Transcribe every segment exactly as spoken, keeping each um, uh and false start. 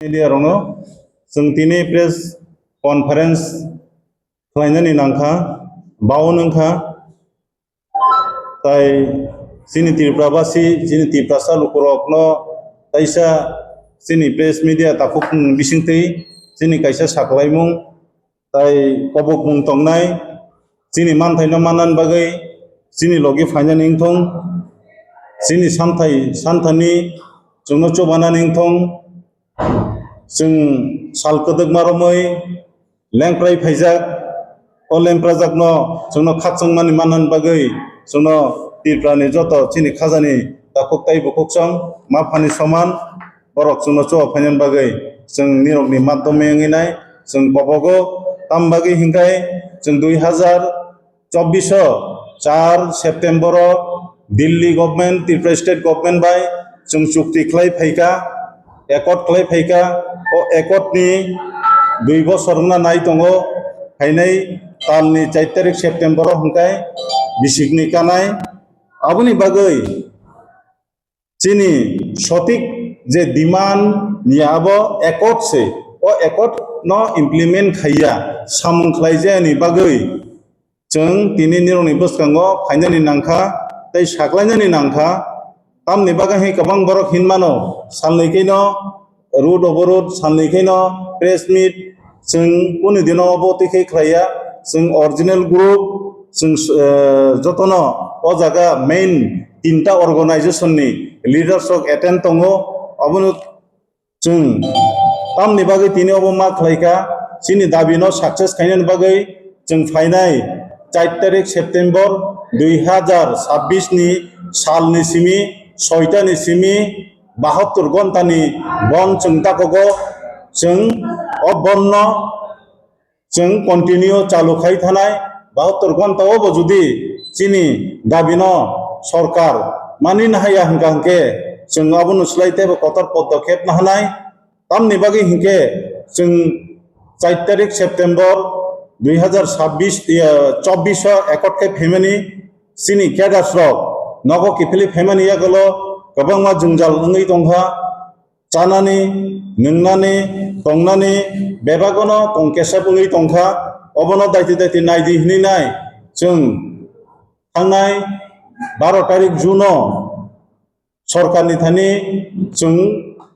Media rokno chwng tini press conference khlainani nangkha, baun wngkha. Tai chini Tripura basi, chini Tiprasa lukurokno taisa chini press media takhuk bisingtwi chini kaisa saklaimung tai kobokmung tongnai, chini manthaino mannani bagwi chini logi phainani wngthong, chini santhai santhani chwngno chubanani wngthong, chwng sal kwdwkma romwi lengprai phaijak, o lengprajakno chwngno khakchangmani mannani bagwi chwngno Tripurani joto chini khajani takhuk tai bukhuk chwng ma phani soman borok chwngno chuba phainani bagwi chwng nirokni madhyome wngwi nai chwng kobogo. Tam bagwi hinkhai chwng dui hazar chobbish o char September o Delhi government, Tripura state government bai chwng chukti khlai phaikha, accord khlai phaikha. O accord ni dui bosor wngna nai tongo, phainai talni char tarik September o hwnkhai bisikni kanai. Aboni bagwi chini sotik je demand ni abo accord se, o accord no implement khaiya, samung khlaijayani bagwi chwng tini nirokni bwskango phainani nangkha tei saklainani nangkha. Tamni bagwi hai kwbang borok hinmano, salni khe no road oborod, salni khe no press meet, chwng kunu dino obo twi khe khlaiya. Chwng original group, chwng, eh, jotono o jaga main tinta organization ni leaders rok attend tongo. Abono chwng tamni bagwi tini obo ma khlaikha, chini dabi no success khainani bagwi chwng phainai char tarik September dui hazar chabbish ni salni simi soita ni simi bahattor ghonta ni bon chwng takogo. Chwng o bon no chwng continue chalu khai thanai. Bahattor ghonta o bo judi chini dabi no sorkar mani na haya hwnkha hwnkhe chwng abono swlai teibo kotor podokhep na hanai. Tamni bagwi hinkhe chwng char tarik September dui hazar chabbish, iya, chobbish o accord khe phaimani chini cadres rok nogo kiphilwi phaimani yagulo kwbangma jwngjal wngwi tongkha. Chanani, nwngnani, tongnani bebagono tongkesa wngwi tongkha. Obono daiti daiti naidi hinwi nai chwng thangnai baro tarik June o sorkarni thani chwng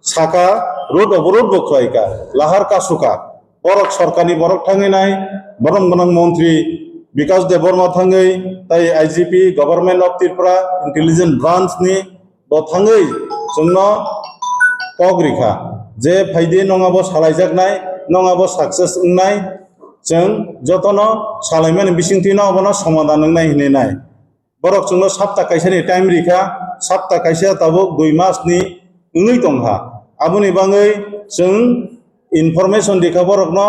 saka road oborod bo khlaikha, lahar kasuka. Borok sorkarni borok thangwi nai, borom gwnang montri Bikash Debbarma thangwi, tai I G P, Government of Tripura Intelligence Branch ni bo thangwi chwngno kok rikha je phaidi nong abo salaijaknai, nong abo success wngnai, chwng jotono salaimani bisingtwino obono somadan wngnai hinwi nai. Borok chwngno sapta kaisani time rikha, sapta kaisa tabuk dui mas ni wngwi tongkha. Aboni bagwi chwng information rikha borokno,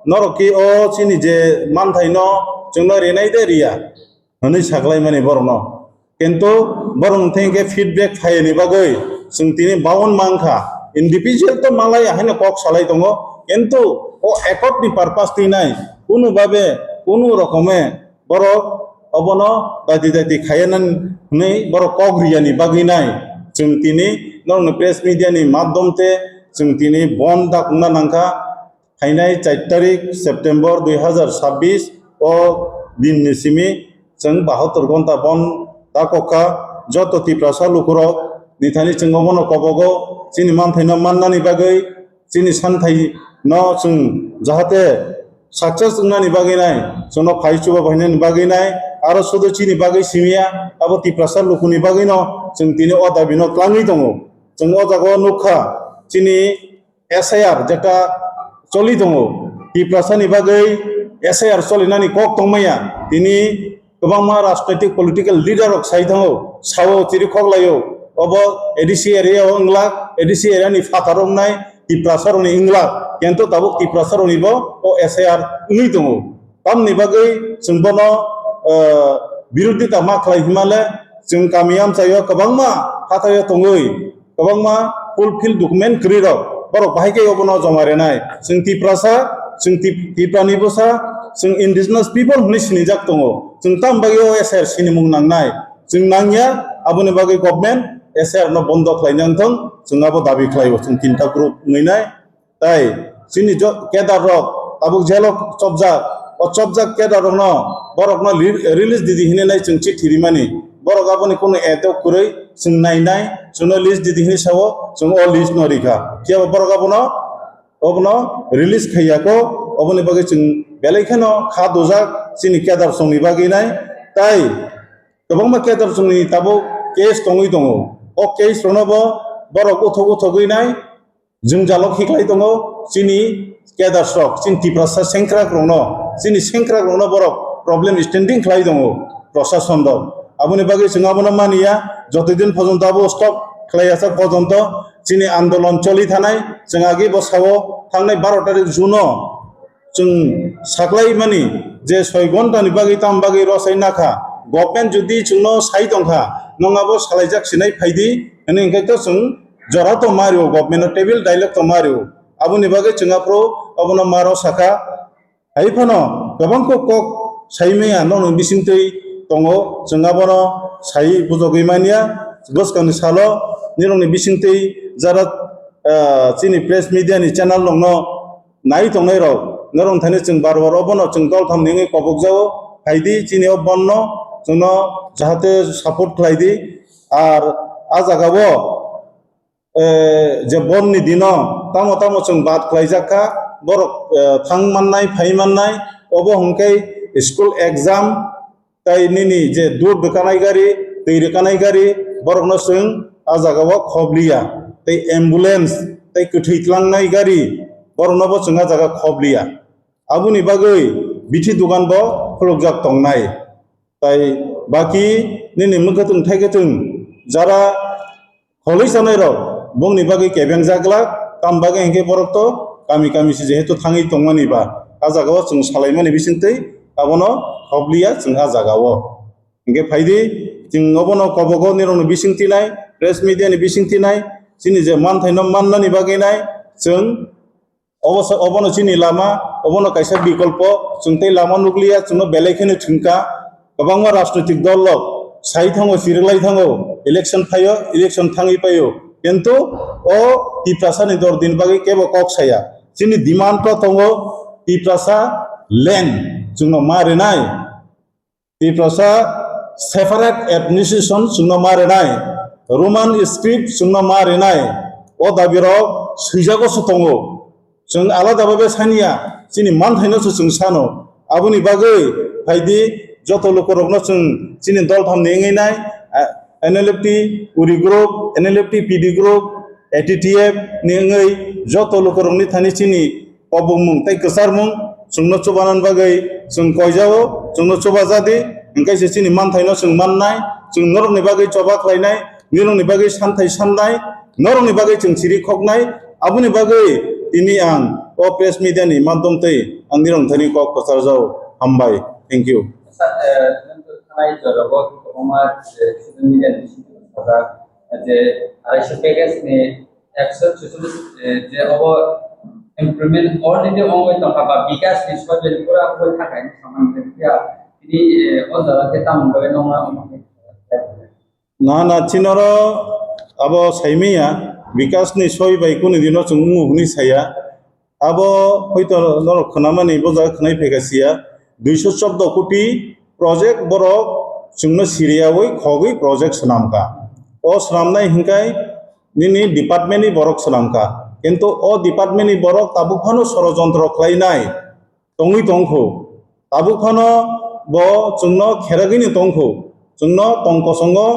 norok ki o chini je manthaino chwngno rinai de riya hwnwi saklaimani borokno. Kintu borok thengkhe feedback phaiyani bagwi chwng tini baun mankha. Individual to malai haino kok salai tongo, kintu o accord ni purpose twi nai kunu babe kunu rokome borok obono daiti daiti khaiya nang hwnwi borok kok riyani bagwi nai chwng tini norokni press media ni madhyom te chwng tini bon dakungna nangkha. Phainai char tarik September dui hazar chabbish o din ni simi chwng bahattor ghonta bon dakokha. Joto Tiprasa lukurok ni thani chwng obono kobogo chini manthaino mannani bagwi chini santhai no chwng jahate success wngnani bagwi nai, chwngno phai chuba bainani bagwi nai, aro sudu chini bagwi simiya, abo Tiprasa lukuni bagwi no chwng tini o dabi no twlangwi tongo. Chwng o jaga o nukha chini S I R jeta choli tongo, Tiprasa ni bagwi S I R cholinani kok tongmaya, tini kwbangma rajnoitik political leader rok sai thango, sao chiri khoklaio, obo A D C area o wnglak, A D C area ni phataro wngnai Tiprasa rokni wnglak, kintu tabuk Tiprasa rokni bo o S I R wngwi tongo. Tamni bagwi chwng bono, eh, birodita ma khlai himale chwng kami amchaio kwbangma hathaio tongwi kwbangma fulfill document kwrwi rok borok bahai khe obono joma renai. Chwng Tiprasa, chwng Tip-, Tiprani bwsa, chwng indigenous people hwnwi sinijak tongo. Chwng tam bagwi o S I R sinimung nangnai. Chwng nangya, aboni bagwi government S I R no bondo khlai nang thung, chwng abo dabi khlaio, chwng tinta group wngwi nai. Tai chini jo-, cadre rok tabuk jelo chopjak, o chopjak cadre rokno borokno li-, release didi hinwi nai chwng chithi rimani. Borok aboni kunu eto kwrwi chwng nainai, chwngno list didi hinwi sao, chwng o list no rikha. Phiya bo borok abono, obono release khaiya kho, oboni bagwi chwng belai kheno kha dujak chini cadre songni bagwi nai. Tai kwbangma cadre songni tabuk case tongwi tongo. O case rokno bo borok uthok uthogwi nai, jwngjalo khiklai tongo chini cadres rok, chini Tiprasa sengkrak rokno, chini sengkrak rokno borok problem standing khlai tongo prosason rok. Aboni bagwi chwng abono maniya, jotodin pojonto abo stop khlai ya sak pojonto chini andolon choli thanai, chwng agi bo sao thangnai baro tarik June o chwng saklai mani je soi ghonta ni bagwi tam bagwi rosai nakha, government jodi chwngno sai tongkha, nwng abo salaijak sinai phaidi, hwnwi hwnkhe to chwng jora to mario, government no table dialogue to mario. Aboni bagwi chwng aphuru obono maro sakha. Hai phano kwbang kok kok sai maya nokni bisingtwi tongo, chwng abono sai bujogwi manya. Bwskangni salo nirokni bisingtwi jara, ah, chini press media ni channel rokno nai tongnai rok, norok thani chwng bar bar obono chwng dol tham ni wngwi kobok jao, phaidi chini o bonno chwngno jahate support khlai di. Ar a jaga o, eh, je bon ni dino tamo tamo chwng bad khlai jak kha, borok, eh, thang mannai, phai mannai, obo hwnkhe school exam, tai nini je dud rwkanai gari, twi rwkanai gari, borokno chwng a jaga o khobliya, tei ambulance, tei kwthwi tlangnai gari, borokno bo chwng a jaga khobliya. Aboni bagwi bithi dugan bo khulukjak tongnai. Tai baki nini mwkhwtwng thaikhe chwng jara Kholwi sanai rok bongni bagwi kebeng jak glak, tam bagwi hinkhe borok to kami kami se jehetu thangwi tongmani ba, a jaga o chwng salaimani bisingtwi abono khobliya chwng a jaga o. Hinkhe phaidi chwng obono kobogo nirokni bisingtwi nai, press media ni bisingtwi nai, chini je manthaino mannani bagwi nai chwng Obo sa-, obono chini lama, obono kaisa bikolpo, chwng tei lama nukliya, chwngno belai kheno thwngkha. Kwbangma rajnoitik dol rok sai thango, chiriklai thango, election phaio, election thangwi paio. Kintu o Tiprasani dor din bagwi kebo kok saya. Chini demand to tongo Tiprasa land chwngno ma rwnai. Tiprasa separate administration chwngno ma rwnai, Roman script chwngno ma rwnai, o dabi rok swijago se tongo. Chwng alada babe saniya, chini manthaino se chwng sano. Aboni bagwi phaidi joto lukurokno chwng chini dol thamni wngwi nai, a, N L F T, Uri group, N L F T, P D group, A T T F ni wngwi joto lukurokni thani chini kobongmung tei kwcharmung chwngno chubanan bagwi chwng koijao, chwngno chuba jadi, hwnkhe se chini manthaino chwng mannai, chwng norokni bagwi choba khlainai, nirokni bagwi santhai sannai, norokni bagwi chwng chiri khoknai. Aboni bagwi tini ang o press media ni madhyom tei ang nirok thani kok kwcharjao. Hambai. Thank you. Sir, eh, thanai jorogo kwbangma, eh, social media ni bisingo sajak, eh, je arai so package ni ekso chuchollis, eh, je obo implement already ongoi tongkha ba bikas ni soiben pura ongoi thangkha hinwi samani khe phiya tini, eh, o jaga khe tamoni bagwi nongma omo khe. Na, na, chinoro abo saimaya, bikas ni soi bai kunu dino chwng wngo hwnwi saya. Abo hoito norok khwnamani bo jaga khwnai phaikha siya, duiso chobdo koti project borok chwngno siriyaui khogwi project swnamkha. O swnamnai hinkhai nini department ni borok swnamkha. Kintu o department ni borok tabuk phano sorojontro khlainai tongwi tongkho. Tabuk phano bo chwngno kheragwino tongkho, chwngno tong kosongo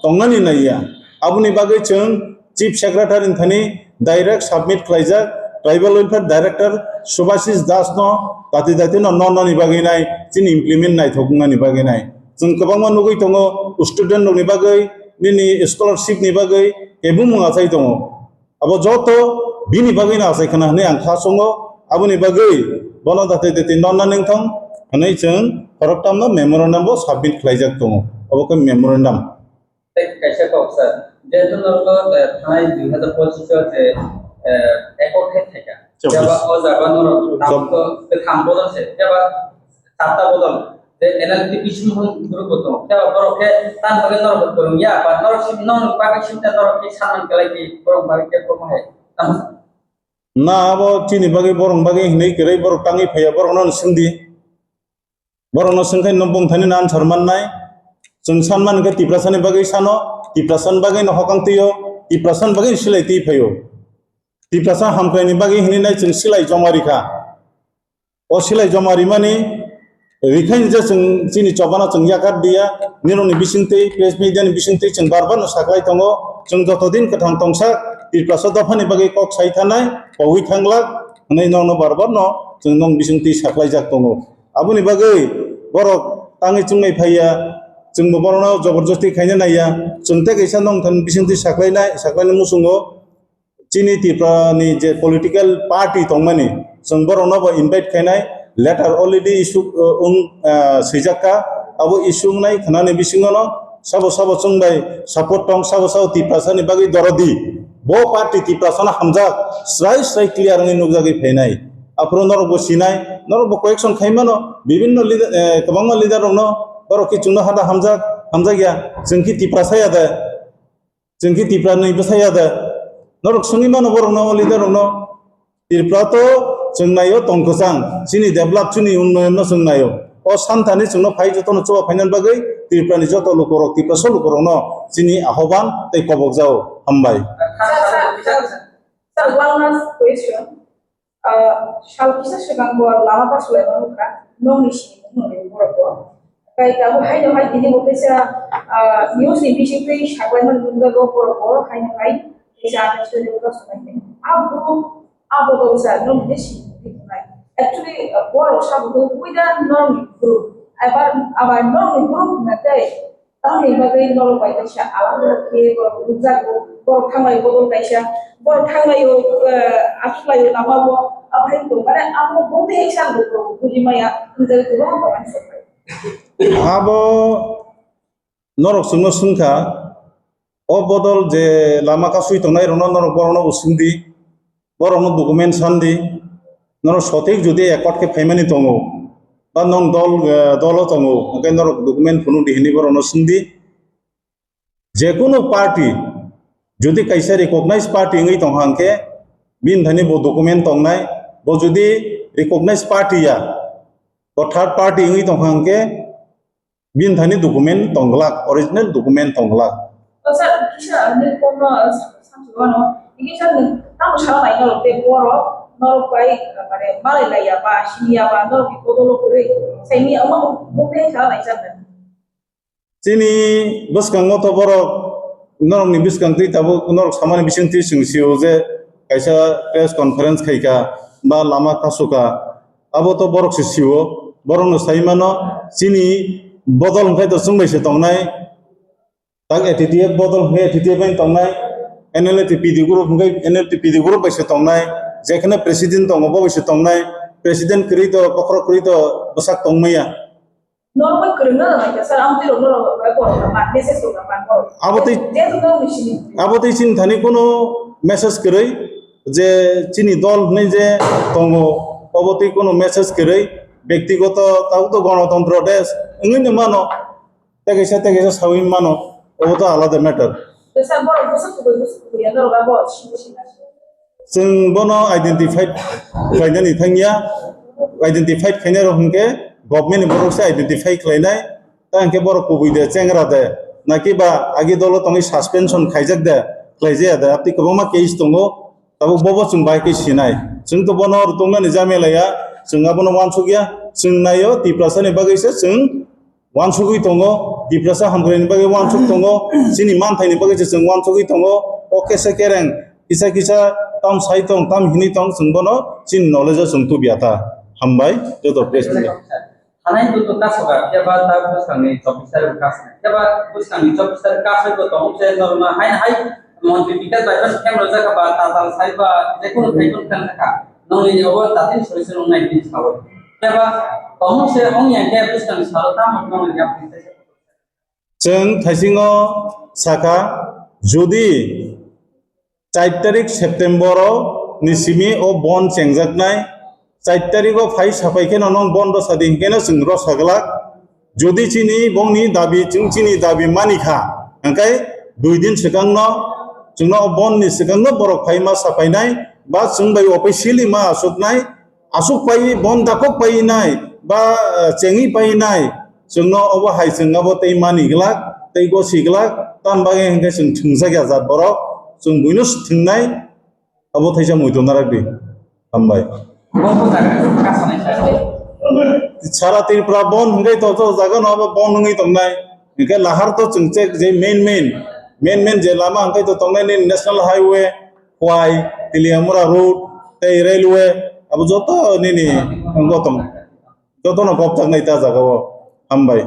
tongnani naiya. Aboni bagwi chwng Chief Secretary ni thani direct submit khlaijak, Tribal Welfare Director Subhasis Das no dati dati no nonani bagwi nai chini implement naithok wngnani bagwi nai. Chwng kwbangma nugwi tongo, student rokni bagwi, nini scholarship ni bagwi kebengmung achai tongo. Abo joto bini bagwino achai khna hwnwi ang kha chwngo. Aboni bagwi bono datai datai nonna nengthong hwnwi chwng khoroktamno memorandum bo submit khlaijak tongo. Obo khe memorandum. Tei kaisa kok sir, jehetu norok, eh, thanai dui hazar pochish o je, eh, accord khe thaika. Chobbish. Jeba o jaga norok Chob- tabuk to kwtham bodol se, jeba satta bodol. Je N L T bising hwn group bo tongo. Phiya ba borok khe tamo bagwi norok bo kwrwng ya, ba norok sim, norok bagwi sim ta norok khe sanman kwlai di, borok bagwi khe kwrwng hai. Tamo sa. Na abo chini bagwi borok bagwi hinwi kwrwi borok tangwi phaiya borokno swngdi. Borokno swngkhe no bongthani no answer mannai. Chwng sanmani khe Tiprasani bagwi sano, Tiprasani bagwi no hokang twiyo, Tiprasani bagwi silai twi phaio. Tiprasa hamkraini bagwi hinwi nai chwng silai joma rikha. O silai joma rimani rikhaini je chwng chini chobano chwng yakar diya, nirokni bisingtwi, press media ni bisingtwi chwng bar bar no saklai tongo. Chwng joto din kwthang tongsa Tiprasa dophani bagwi kok sai thanai, kogwi thanglak hwnwi nokno bar bar no chwng nok bisingtwi saklaijak tongo. Aboni bagwi borok tangwi chwngnai phaiya, chwngbo borokno joborjosti khaina naiya. Chwng tei kaisa nokthani bisingtwi saklainai, saklaini muchungo chini Tripura ni je political party tongmani, chwng borokno bo invite khainai, letter already issue, uh, wng, uh, swijak kha. Abo issue wngnai khwnani bisingo no sabo sabo chwng bai support tong, sabo sabo Tiprasa ni bagwi dorodi. Bo party Tiprasa no hamjak, srai srai clear wngwi nukjagwi phainai. Aphuru norok bo sinai, norok bo correction khai mano, bibinno leader, eh, kwbangma leader rokno borok ki chwngno hada hamjak, hamjak ya, chwng ki Tiprasa ya de. Chwng ki Tripura ni bwsa ya de. Norok swngwi mano borokno, o leader rokno. Tripura to chwng naio tong kwchang. Chini develop, chini unnoyon no chwng naio. O santani chwngno phai jotono chuba phainani bagwi Tripura ni joto lukurok, Tiprasa lukurokno chini ahoban tei kobok jao. Hambai. Sir, sir, sir, sir, one last question. Ah, sal kisa swkang bo lama kasulaima nukha, nokni sinimung nukha borok bo. Tei tabuk haino hai tini bo kaisa, ah, news ni bisingtwi saklaima nukjago borok bo haino hai kaisa understanding bo kasulaimani. Abo, abo bo sa nokni sinimung nuknai. Actually, ah, borok sabo tubui da nokni group. Abar, abar nokni group na tei Tamni bagwi norok bai kaisa alak khe borok rwkjago, borok thanglai bodol kaisa, borok thanglai o, eh, aswk lai o lama o, abo hai tong mane abo bongtwi hai sa borok buji maya, hwnjagwi kwbangma borok ani sok bai. Abo norok chwngno swngkha, o bodol je lama kasui tongnai rokno norok borokno bo swngdi. Borokno document sandi, norok sothik jodi accord khe phaimani tongo, ba nong dol, eh, dolo tongo, hwnkhe norok document phunukdi hinwi borokno swngdi. Jekunu party, jodi kaisa recognized party wngwi tongkha hwnkhe, bini thani bo document tongnai, bo jodi recognized party ya, bo third party wngwi tongkha hwnkhe, Bini thani document tongglak, original document tongglak. O sir, kisa nini kokno samsugano, kisa nwng tamo sala nai norok tei borok norok bai, mane, malai laiya ba, siniya ba, norok ni bodol o kwrwi saini omo bukti sala nai sir. Chini bwskango to borok norok ni bwskang twi tabuk norok samani bising twi chwng sio je kaisa press conference khaika ba lama kasuka. Abo to borok se sio, borok no sai mano, chini bodol hwnkhe to chwng bai se tongnai, tak A T T F bodol hwnkhe A T T F bai tongnai, N L F T P D group hwnkhe N L F T P D group bai se tongnai, jekhane president tongo bo bai se tongnai, president kwrwi to bokhorok kwrwi to bwsak tongmaya. Norok bai kwrwngna nang kha, sir, ang twi rok norok bai borok na man, message rok na man borok. Abo twi, je, je norok ni sini. Abo twi chini thani kunu message kwrwi je chini dol hwnwi je tongo, abo twi kunu message kwrwi, bektigoto tabuk to gonotontro desh wngwi no mano, tei kaisa tei kaisa sawi mano, abo to alada matter. Sir, borok bwswk kubui, bwswk kubui ya norok abo sini sini. Chwng bono identified khlainani thangya, identified khainai rok hwnkhe government ni borok se identify khlainai, ta hwnkhe borok kubui de, chengra de, naki ba agi dolo tongwi suspension khaijak de, khlaijaya de, abtwi kwbangma case tongo, tabuk bobo chwng bai khe sinai. Chwng to bono rwtoknani jamela ya, chwng abono uansukya, chwng naio Tiprasa ni bagwi se chwng Uansugwi tongo, Tiprasa hamkraini bagwi uansuk tongo, chini manthaini bagwi se chwng uansugwi tongo, o kesa kereng kisa kisa tam sai tong, tam hinwi tong, chwng bono chini knowledge o chwng tubya ta. Hambai, joto press media. Hanai buto kasoka, keba ta bwskangni chobbish tarik kasoka, keba bwskangni chobbish tarik kasoka tong se norma hai hai montri Bikas bai ban kemro jaka ba tatal sai ba jekunu khai kun kan ka. Nongni ni obo tatin solution wngnai hwnwi sao. Keba tongmung se wngya khe bwskang salo tamo nongni yapri tei se. Chwng thaisingo sakha, jodi char tarik September o ni simi o bon chengjaknai, char tarik o phai sapai kheno nong bon rw sadi hwnkhe no chwng rw saglak. Jodi chini bongni dabi, chwng chini dabi mani kha, hwnkhe dui din swkangno chwngno o bon ni swkangno borok phai ma sapainai, ba chwng bai officially ma aswknai, aswk pai bon dakok pai nai ba, eh, chengwi pai nai, chwngno obo hai chwng abo tei mani glak tei gosi glak, tam bagwi hwnkhe chwng thwngjak ya jat borok, chwng buino thwngnai, abo thaisa muitu narak di. Hambai. Bo bo jaga kasanai sai. Sara Tripura bon hwnkhe to, to jaga no abo bon wngwi tongnai. Hwnkhe lahar to chwng check je main main, main main je lama hwnkhe to tongnai nini National Highway, Khwai, Teliamura Road, tei railway, abo joto nini wngbo tong, jotono gopjaknai ta jaga o. Hambai.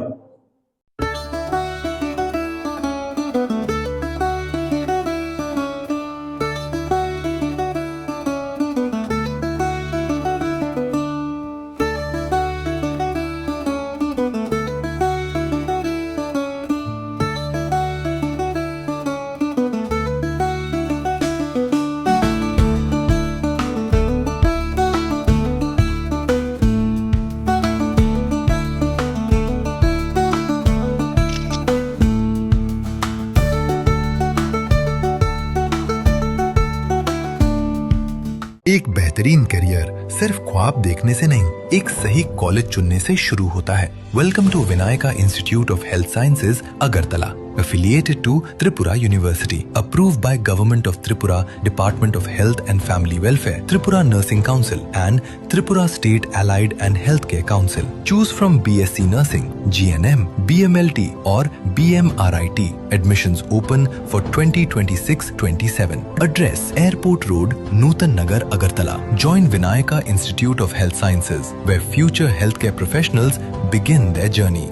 एक बेहतरीन करियर सिर्फ ख्वाब देखने से नहीं, एक सही कॉलेज चुनने से शुरू होता है। Welcome to Vinayaka Institute of Health Sciences, Agartala, affiliated to Tripura University, approved by Government of Tripura, Department of Health and Family Welfare, Tripura Nursing Council, and Tripura State Allied and Healthcare Council. Choose from B S C Nursing, G N M, B M L T, or B M R I T. Admissions open for twenty twenty-six twenty-seven. Address: Airport Road, Nutan Nagar, Agartala. Join Vinayaka Institute of Health Sciences, where future healthcare professionals begin their journey.